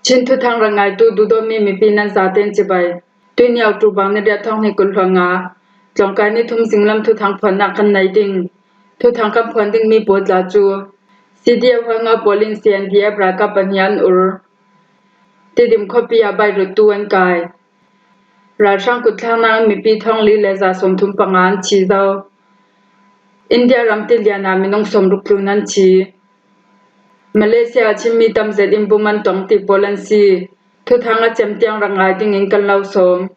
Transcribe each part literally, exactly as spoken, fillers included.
Chin thuthang rak ngaitu duhdawtmi mipi nan zaten cibai. Tuini October ni riat thawng hnih kul hluan nga, tlawngkai ni thum zinglam thuthang phuannak kan nei ding. Thuthang kan phuan dingmi pawl tla cu C D F Huaingau pawl in C N D F ralkap pahnih an ur. Tidim khuapi ah bairuttu an kai. Ralhrang kutthlaknak in mipi thawng li le za sawmthum panga an thi zo. India ram tilian ah minung sawmruk tlun an thi. Malaysia ah Chinmi tam zet in bom an tong ti pawl an si. Thuthang a cem tiang rak ngai dingin kan lo sawm.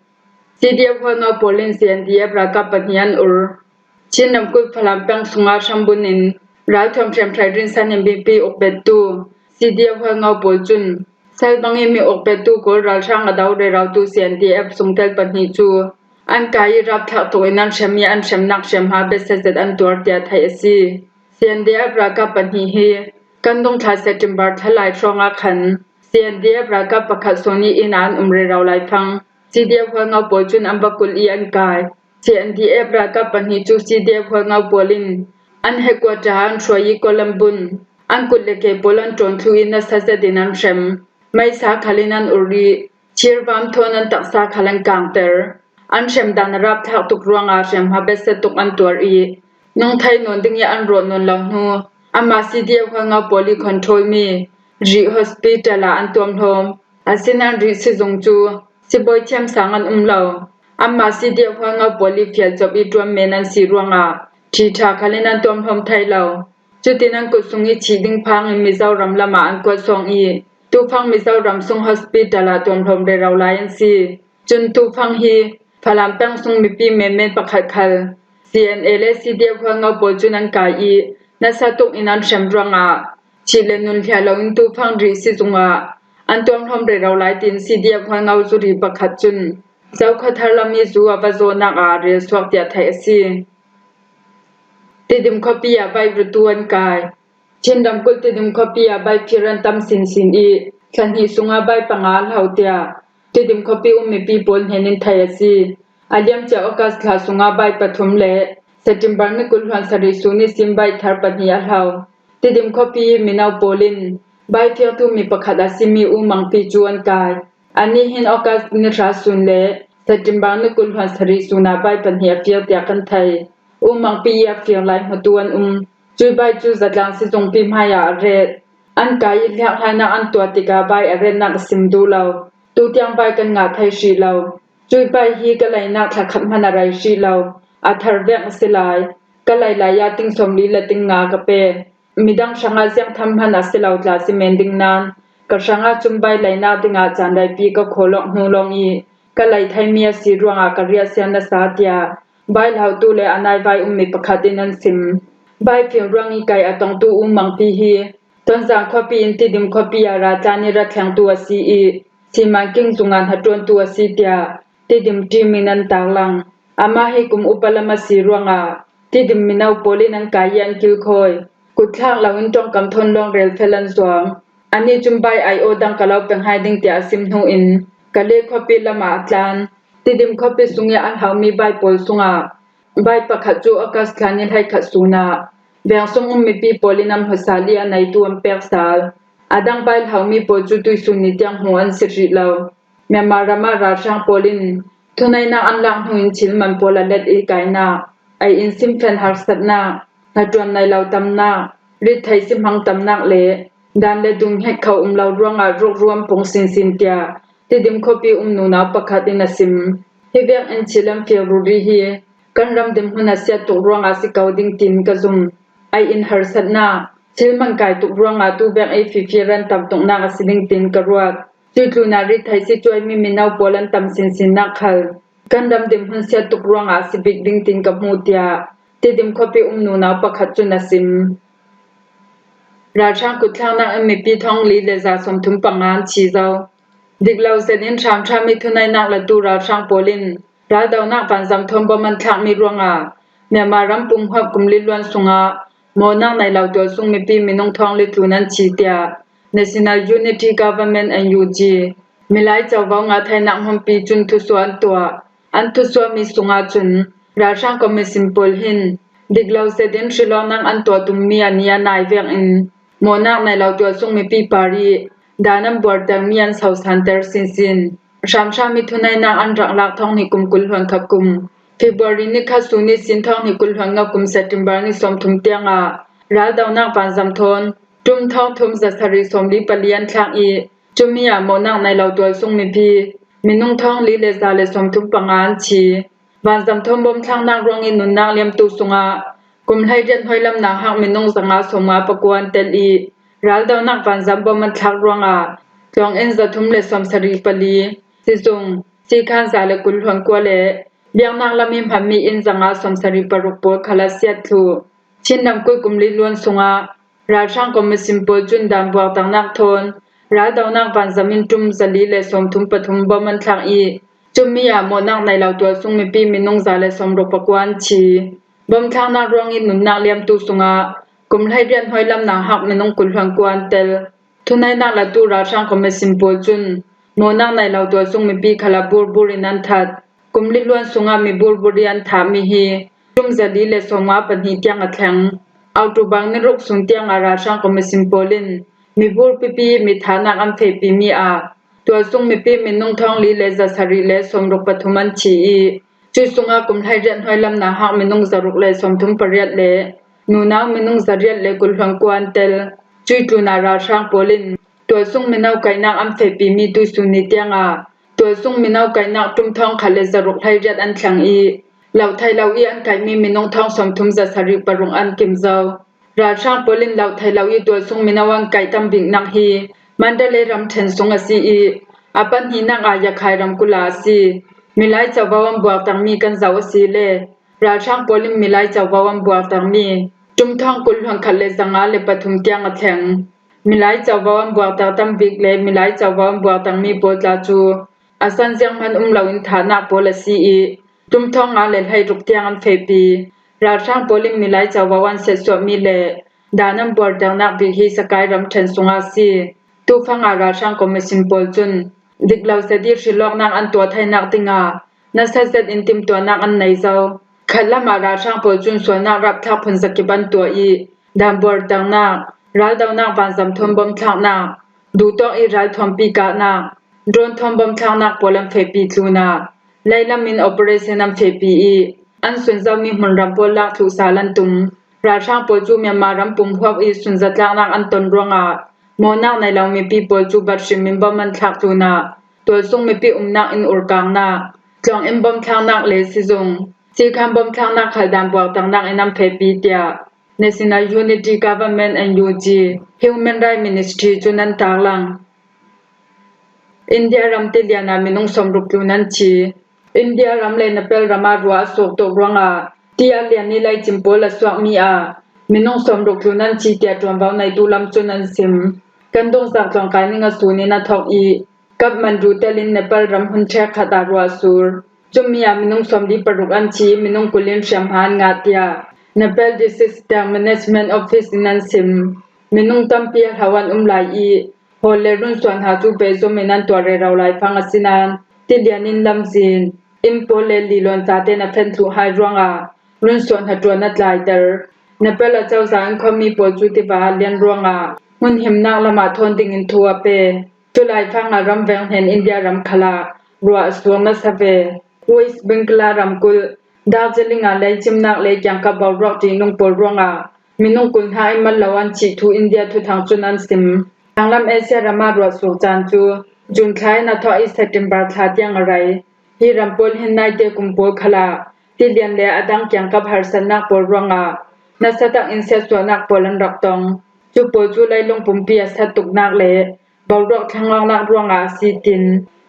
C D F Huaingau pawl in C N D F ralkap pahnih an ur. Chin ramkulh Falam peng sungah hrambun in ralthuam hriamhrai rinsan in mipi ukpettu C D F Huaingau pawl cun sal bangin mi ukpettu kawl ralhrang a do rerautu C N D F sungtel pahnih cu an kai ih rapthlak tuk in an hrem ih an hremnak hriamhma besia zet an tuar tiah theih a si. C N D F ralkap pahnih hi kan dungthla September thlalai hrawngah khan C N D F ralkap pakhat sawn ih inn ah an um rero lai fang. C D F Huaingau pawl cun an va kulh ih an kai. C N D F ralkap pahnih cu C D F Huaingau pawl in an headquarter ah an hruai ih kawl an bun. An kut le ke pawl an ṭawn thluh ih nasa zetin an hrem. Meisa khal in an ur ih chirvam thawn an taksa khal an kangter. An hrem dan a rapthlak tuk ruangah hriamhma besia tuk an tuar ih nung thei nawn ding ih an rawh nawn lo hnu, amah C D F Huaingau pawl ih control mi Rih Hospital ah an tuamhlawm. Asinan Rih sizung cu sibawi thiam sang an um lo. Amah C D F Huaingau pawl ih fial cop ih ṭuan men an si ruangah ṭhi ṭha khal in an tuamhlawm thei lo. Cutin an kut sung ih thih ding phang in Mizoram lam ah an kuat sawng ih tufang Mizoram sung hospital ah tuamhlawm rero lai an si. Cun tufang hi Falam peng sung mipi menmen pakhat khal C N A le C D F Huaingau pawl cun an kai ih nasa tuk in an hrem ruangah thih le nun hliah loin tufang Rih sizung ah an tuamhlawm rero lai, tiin C D F Huaingau zuri pakhat cun Zokhawthar lam ih zu a va zawhnak ah a rel suak tiah theih a si. Tidim khuapi ah bairuttu an kai. Chin ramkulh Tidim khuapi ah baifir an tam sinsin ih thla hnih sungah bai panga a hlo tiah Tidim khuapi um mipi pawl hnen in theih a si. A liamcia August thla sungah bai pathum le September ni kul hluan sarih sun ihsin bai thar pahnih a hlo. Tidim khuapi ih mino pawl in baifirtu mi pakhat a simi U Mangpi cu an kai. Anih hin August ni hra sun le September ni kul hluan sarih sun ah bai pahnih a fir tiah kan thei. U Mangpi ih a fir lai hmutu an um. Cui bai cu zatlang sizungpi hmaiah a ret. An kai ih hliakhlainak an tuah tikah bai a retnak a sim duh lo. Tutiang bai kan ngah thei hrih lo. Cui bai hi ka leinak thlakhat hmanh a rei hrih lo. A thar vek a si lai. Ka lei lai ah ting sawmli le ting nga ka pe. Midang hrangah ziangtham hmanh a si lo tla si men ding nain ka hrangah cun bai leinak dingah caan reipi ka khawl awk hnu lawng ih ka lei theimi a si ruangah ka riahsia nasa, tiah bai hlotu le a naivai ummi pakhat in an sim. Bai fir ruang ih kai a tongtu U Mangpi hi Tonzang khuapi in Tidim khuapi ah ra tlan ih ra thlengtu a si ih Siman King zung ah hnaṭuantu a si, tiah Tidim ṭim in an taklang. Amah hi kum upa lam a si ruangah Tidim mino pawl in an kai ih an kilkhawi. Kutthlak loin ṭongkam thawn lawng relfel an zuam. Anih cun bai ai aw dang ka lo pe ngai ding tiah a sim hnu in Kale khuapi lam ah a tlan. Tidim khuapi sung ih an hlomi bai pawl sungah bai pakhat cu August thla ni hleikhat sun ah veng sung um mipi pawl in an hmuhsal ih a neitu an pek sal. A dang bai hlomi pawl cu tuisun ni tiang hmu an si hrih lo. Myanmar ram ah ralhrang pawl in thuneihnak an lak hnu in thil man pawl a let ih kainak, ei in simfen harsatnak, hnaṭuan nei lo tamnak, rit thei si hmang tamnak le dan le dun hnget kho um lo ruangah rukru an pung sinsin, tiah Tidim khuapi um nunau pakhat in a sim. Hi vek in thil an fir ruri hi kan ram dinhmun a siat tuk ruangah a si ko ding tiin ka zum. Ei in harsatnak, thil man kai tuk ruangah tu vek ih fifir an tam tuknak a si ding tiin ka ruat. Cuih tlunah rit thei si cuaimi mino pawl an tam sinsinnak khal kan ram dinhmun siat tuk ruangah a si bik ding tiin ka hmu, tiah Tidim khuapi um nunau pakhat cun a sim. Ralhrang kutthlaknak in mipi thawng li le za sawmthum panga an thi zo. Dik lo zet in hramhram ih thuneihnak latu ralhrang pawl in raldonak vanzam thawn bom an thlakmi ruangah Myanmar ram pumhuap kum li luan sungah mawhnak nei lo tualsung mipi minung thawng li tlun an thi, tiah National Unity Government, N U G, Milai covo ngah theinak hmunpi cun thusuah an tuah. An thusuahmi sungah cun ralhrang commission pawl hin dik lo zet in hrilawknak an tuah tummi a ni a nai vek in mawhnak nei lo tualsung mipi par ih dan an buartermi an sausanter sinsin. Hramhram i thunainak an rak lak thawng hnih kum kul hluan khat kum, February ni khat sun i sin thawng hnih kul hluan nga kum, September ni sawmthum tiangah raldonak vanzam thawn ṭum thawng thum za sarih sawmli pali an thlak i, cumi ah mawhnak nei lo tualsung mipi minung thawng li le za le sawmthum panga an thi. Vanzam thawn bom thlaknak ruang i nunnak liamtu sungah kum hleiriat hnuailam nauhak minung zanga sawmnga pakua an tel i, raldonak vanzam bom an thlak ruangah tlawng inn zathum le sawmsarih pali, sizung, sikhan za le kul hluan kua le biaknak lam i hmanmi inn zanga sawmsarih paruk pawl khal a siat thluh. Chin ramkulh kum li luan sungah ralhrang commission pawl cun dan buakternak thawn raldonak vanzam in ṭum zali le sawmthum pathum bom an thlak i, cumi ah mawhnak nei lo tualsung mipi minung za le sawmruk pakua an thi. Bom thlaknak ruang i nunnak liamtu sungah kum hleiriat hnuailam nauhak minung kul hluan kua an tel. Thunainak latu ralhrang commission pawl cun mawhnak nei lo tualsung mipi khal a burbur in an that. Kum li luan sungah mi burbur i an thahmi hi ṭum zali le sawmnga pahnih tiang a thleng. October ni ruk sun tiangah ralhrang commission pawl in mi burpipi mi thahnak an fehpimi ah tualsung mipi minung thawng li le za sarih le sawmruk pathum an thi i, cui sungah kum hleiriat hnuailam nauhak minung zaruk le sawmthum pariat le nunau minung zariat le kul hluan kua an tel. Cui tlunah ralhrang pawl in tualsung mino kaihnak an fehpimi tuisun ni tiangah tualsung mino kaihnak ṭum thawng khat le zaruk hleiriat an thleng i, loh theih lo i an kaihmi minung thawng sawmthum za sarih paruk an kim zo. Ralhrang pawl in loh theih lo i tualsung mino an kaih tam biknak hi Mandalay ramṭhen sung a si i, a pahnihnak ah Yakhai ramkulh ah a si. Milai covo an buaktermi kan zoh a si le ralhrang pawl in milai covo an buaktermi ṭum thawng kul hluan khat le zanga le pathum tiang a thleng. Milai covo an buakter tam bik le milai covo an buaktermi pawl tla cu a san zianghman um loin thahnak pawl a si i, ṭum thawng nga le hleiruk tiang an fehpi. Ralhrang pawl in milai covo an setsuahmi le dan an buarternak bik hi Sakai ramṭhen sungah a si. Tufang ah ralhrang commission pawl cun dik lo zet i hrilawknak an tuah theinak dingah nasa zet in timhtuahnak an nei zo. Khatlam ah ralhrang pawl cun sualnak rapthlak phun zakip an tuah i, dan buarternak, raldonak vanzam thawn bom thlaknak, duhtawk i ralthuampi kahnak, drone thawn bom thlaknak pawl an fehpi tlunah leilam in operation an fehpi i, an sunzomi hmunram pawl lak thluh sal an tum. Ralhrang pawl cu Myanmar ram pumhuap i sunzatlaknak an ton ruangah mawhnak nei lo mipi pawl cu bat hrim in bom an thlak tlunah tualsung mipi umnak in urkangnak, tlawng in bom thlaknak le sizung, sikhan bom thlaknak khal dan buakternak in an fehpi tiah National Unity Government, N U G, Human Rights Ministry cun an taklang. India ram tilian ah minung sawmruk tlun an thi. India ram le Nepal ram ah ruah a suak tuk ruangah ti a lian i leicim pawl a suakmi ah minung sawmruk tlun an thi tiah ṭuanvo neitu lam cun an sim. Kan dungzak tlawngkai ning a sun in a thawk i, Kathmandu telin Nepal ram hun ṭhek khat ah ruah a sur. Cumi ah minung sawmli paruk an thi, minung kul in hriamhma an ngah tiah Nepal Disaster Management Office in an sim. Minung tampi a hlo an um lai i, hawl le runsuah hna cu pehzom in an tuah rero lai fang a si nain, tilian in lamzin, inn pawl le lilawn zate na fen thluh hai ruangah runsuah hnaṭuan a tlaiter. Nepal a cozah in khuami pawl cu tiva a lian ruangah hmun himnak lamah thawn dingin thu a pe. Cu laifang ah ramveng hnen India ram khal ah ruah a suak nasa ve. West Bengal ah ramkulh Darjeeling ah leicimnak le kiangkap boruak ṭihnung pawl ruangah minung kul hna i mal lo an thih thu India thuthang cun an sim. Thanglam Asia ram ah ruah suak caan cu June thla in a thawh i September thla tiang a rei. Hi ram pawl hin naite kum pawl khal ah tilian le a dang kiangkap harsatnak pawl ruangah nasa tak in siatsuahnak pawl an rak tong. Cu pawl cu leilung pumpi a sat tuknak le boruak thlang awknak ruangah a si tin,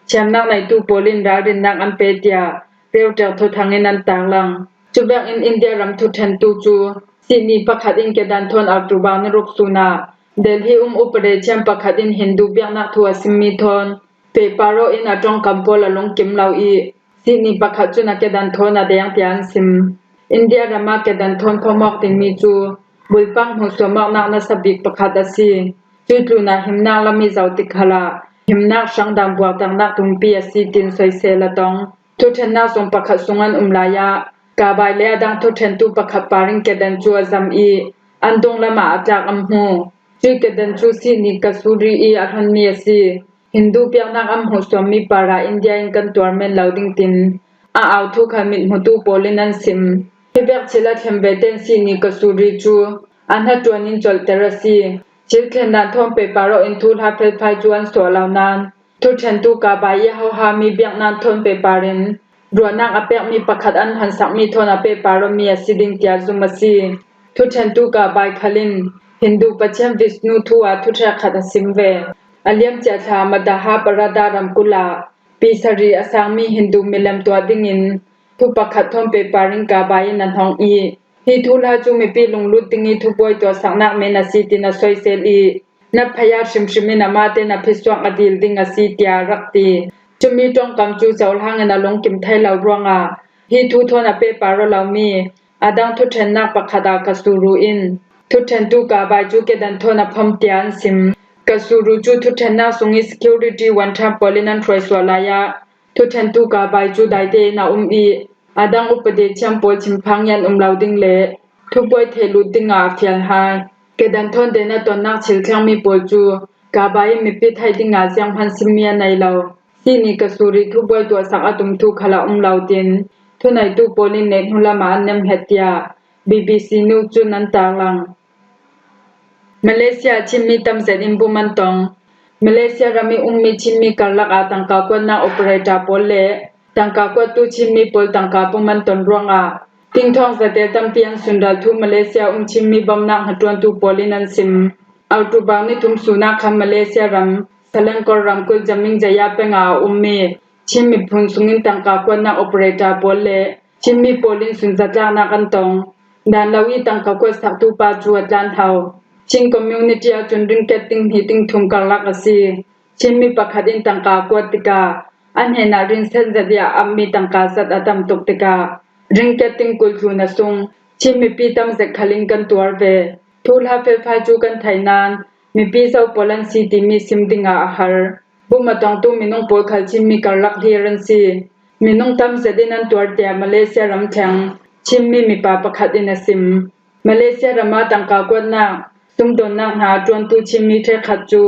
thiamnak neitu pawl in ralrinnak an pe tiah Reuters thuthang in an taklang. Cuvek in India ram thuṭhentu cu Sydney pakhat in kedan thawn October ni ruk sun ah Delhi um upadi thiam pakhat in Hindu biaknak thu a simmi thawn pehpar aw in a ṭongkam pawl a lungkim lo i, Sydney pakhat cun a kedan thawn a deng tiah an sim. India ram ah kedan thawn khuamawk dingmi cu bulpak hmuhsuamawknak nasa bik pakhat a si. Cuih tlunah himnak lam i zoh tik khal ah himnak hrang dan buakternak tumpi a si, tin soisel a tong. Thuṭhennak zung pakhat sung an um lai ah, Kabai le a dang thuṭhentu pakhat par in kedan cu a zam i, an dunglam ah a tlak an hmu. Cui kedan cu Sihni Kasuri i a hlonmi a si. Hindu biaknak an hmuhsuammi para India in kan tuar men lo ding tin a au thu kha mithmutu pawl in an sim. Hi vek thil a thlen ve ten Sihni Kasuri cu a hnaṭuan in colhter a si. Thil thlennak thawn pehpar awk in thuhla felfai cu an suah lo nain thuṭhentu Kabai i a hohami biaknak thawn pehpar in ruahnak a pekmi pakhat an honsakmi thawn a pehpar awmi a si ding tiah zum a si. Thuṭhentu Kabai khal in Hindu Pathian Vishnu thu ah thuṭhek khat a sim ve. A liamcia thla Madhyapradesh ramkulh ah pi sarih a sangmi Hindu milem tuah dingin thu pakhat thawn pehpar in Kabai in a hnong i, hi thuhla cu mipi lunglut ding i thubuai tuahsaknak men a si tin a soisel i, na phaya hrimhrim in amah te na phitsuak a dil ding a si tiah a rak ti. Cumi ṭongkam cu cohlang in a lungkim thei lo ruangah hi thu thawn a pehpar aw lomi a dang thuṭhennak pakhat ah Kasuri in thuṭhentu Kabai cu kedan thawn a phom tiah an sim. Kasuri cu thuṭhennak sung i security wanthan pawl in an hruaisuah lai ah thuṭhentu Kabai cu daite in a um i a dang upadi thiam pawl chimphang i an um lo ding le thubuai theih lut dingah a fial hai. Kedan thawn den a tonnak thil thlengmi pawl cu Kabai in mipi theih dingah zianghman simmi a nei lo. Sihni Kasuri thubuai tuahsak a tum thu khal a um lo tin thuneitu pawl in nehhnu lamah an nemhet tiah B B C News cun an tarlang. Malaysia ah Chinmi tamzet in bum an tong. Malaysia ram i ummi Chinmi karlak ah tangka kuatnak operator pawl le tangka kuattu Chinmi pawl tangka bum an ton ruangah tingthawng zate tampi an sunral thu Malaysia um Chinmi bomnak hnaṭuantu pawl in an sim. October ni thum sun ah khan Malaysia ram Selangor ramkulh Jaming Jaya peng ah a ummi Chin miphun sungin tangka kuatnak operator pawl le Chinmi pawl in sunzatlaknak an tong. Dan lo i tangka kuatsaktu pa cu a tlan hau. Chin community ahcun ringgit ting hnih ting thum karlak a si. Chinmi pakhat in tangka kuat tikah a hnenah rinsen zat i a ammi tangka zat a tam tuk tikah ringgit ting kul tlun a sung. Chin mipi tamzet khal in kan tuar ve. Thuhla felfai cu kan theih nain mipi zo pawl an si timi sim dingah a har. Bum a tongtu minung pawl khal Chinmi karlak hlir an si. Minung tamzet in an tuar tiah Malaysia ram thleng Chinmi mipa pakhat in a sim. Malaysia ram ah tangka kuatnak, sumdawnnak hna a ṭuantu Chinmi hrekkhat cu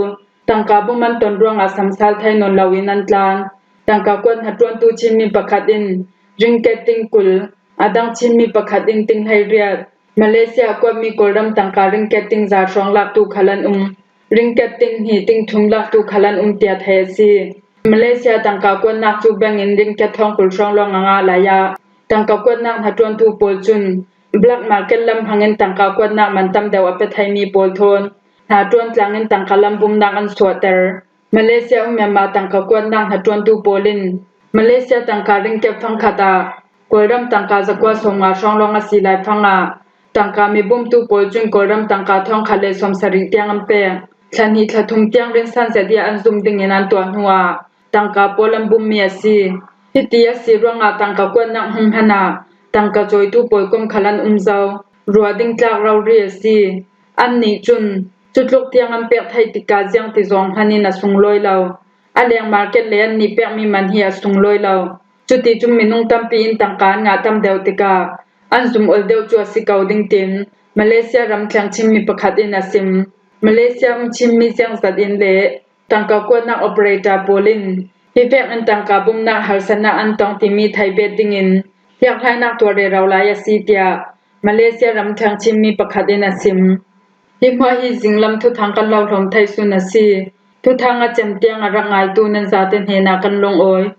tangka bum an ton ruangah samsal thei nawn loin an tlan. Tangka kuat hnaṭuantu Chinmi pakhat in ringgit ting kul, a dang Chinmi pakhat in ting hleiriat, Malaysia a kuatmi Kawlram tangka ringgit ting za hrawng laktu khal an um. Ringgit ting hnih ting thum laktu khal an um tiah theih a si. Malaysia tangka kuatnak cu bank in ringgit thawng kul hrawng lawng a ngah lai ah tangka kuatnak hnaṭuantu pawl cun black market lam hmangin tangka kuatnak man tam deuh a pe theimi pawl thawn hnaṭuan tlangin tangka lam bumnak an suahter. Malaysia um Myanmar tangka kuatnak hnaṭuantu pawl in Malaysia tangka ringgit fangkhat ah Kawlram tangka zakua sawmnga hrawng lawng a si lai fangah tangka mibumtu pawl cun Kawlram tangka thawngkhat le sawmsarih tiang an pek. Thla hnih thla thum tiang rinsan zet i an zum dingin an tuah hnuah tangka pawl an bummi a si. Hiti a si ruangah tangka kuatnak hmun hmanh ah tangka cawitu pawl kom khal an um zo. Ruah ding tlak rori a si. Annih cun cutluk tiang an pek theih tikah ziangti zong hman in a sunglawi lo. A leng market le annih pekmi man hi a sunglawi lo. Cuticun minung tampi in tangka an ngah tam deuh tikah an zum ol deuh cu a si ko ding tin Malaysia ram thleng Chinmi pakhat in a sim. Malaysia um Chinmi ziangzat in le tangka kuatnak operator pawl in hi vek in tangka bumnak harsatnak an tong timi theih bet dingin piakhlainak tuah rero lai a si tiah Malaysia ram thleng Chinmi pakhat in a sim. Hi hmuah hi zinglam thuthang kan lo hlawm thei sun a si. Thuthang a cem tiang a rak ngaitu nan zate hnenah kan lungawi.